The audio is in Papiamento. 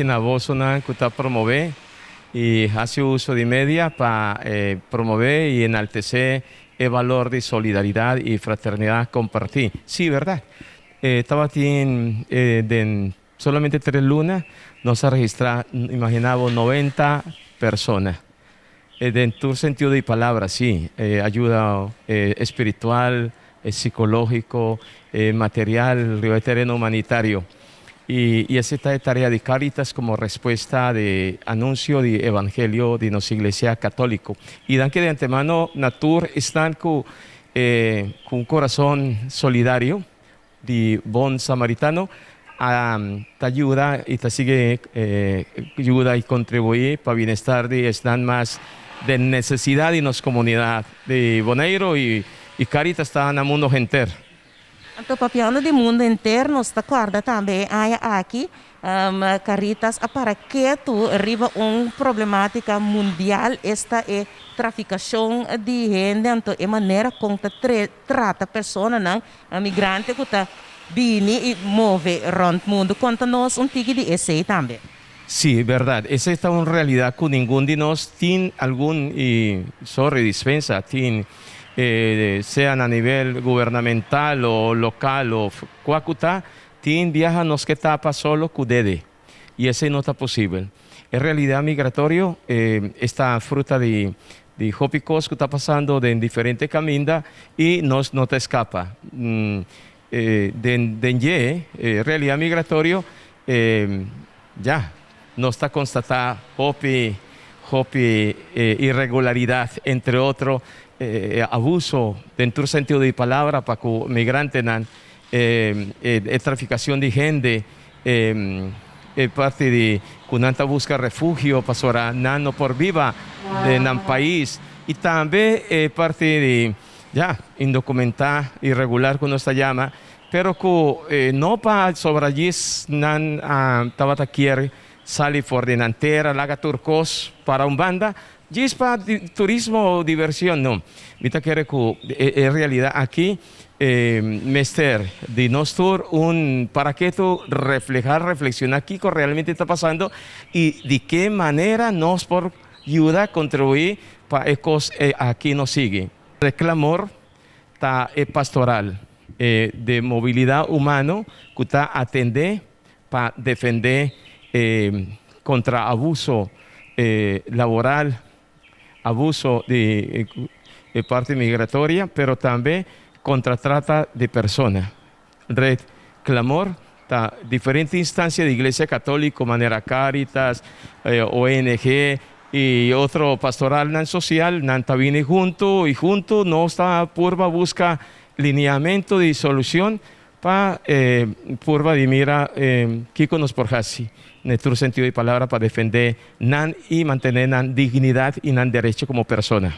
Na bosonan ku ta promové i hasi uso di media pa promové i enaltesé e balor di solidaridat i fraternidat kompartí. Sí, bèrdat. Tabatin den solamente 3 luna nos a registrá, imaginá bo, 90 persona. Den tur sentido di palabra, sí. Ayuda espiritual, sikológiko, material, riba tereno humanitario. I esei ta e tarea di Caritas komo respuesta di anunsio di evangelio di nos Iglesia Katóliko. I danki di antemano na tur esnan ku un kurason solidario di bon samaritano ta yuda i ta sigui yuda i kontribuí pa bienestar di esnan mas den nesesidat di nos komunidat di Boneiru i Caritas ta na mundu henter. Anto, papiando di mundu henter, nos ta kòrda tambe aya aki, Caritas a para ketu riba un problemátika mundial, esta e trafikashon di hende, anto e manera kon ta trata personanan migrante ku ta bini i move rònt mundu. Konta nos un tiki di esei tambe. Sí, bèrdat. Esei ta un realidat ku ningun di nos tin algun, i sorry, dispensa, tin sea na nivel gubernamental o lokal o kuakuta, tin biaha nos ke tapa solo ku dede. I esei no ta posibel. E realidat migratorio ta fruta di hopi kos ku ta pasando den diferente kaminda i nos no ta skapa. Den realidat migratorio ya nos ta konstatá hopi hopi irregularidat, entre otro, abuso den tur sentido di palabra pa ku migrantenan, trafikashon di hende, parti di ku nan ta buska refugio pasobra nan no por biba den nan pais i tambe parti di ya indokumentá, irregular ku nos ta yama, pero ku no pasobra djis nan tabata kier sali for di nan tera, laga tur kos para un banda, djis pa turismo o divershon, no. Mi ta kere ku e realidat aki mester di nos tur un para ketu, reflehá, reflekshoná kiko realmente ta pasando i di ki manera nos por yuda kontribuí pa e kos aki no sigui. E Klamor ta e pastoral di mobilidat humano ku ta atendé pa defendé kontra abuso laboral, abuso di parti migratorio, pero tambe kontra trata di persona. Red Klamor ta diferente instansia di Iglesia Katóliko, manera Caritas, ONG i otro pastoralnan sosial, nan ta bini huntu i huntu nos ta purba buska lineamentu di solushon pa purba di mira kiko nos por hasi, den tur sentido di palabra, pa defendé nan i mantené nan dignidat i nan derecho komo persona.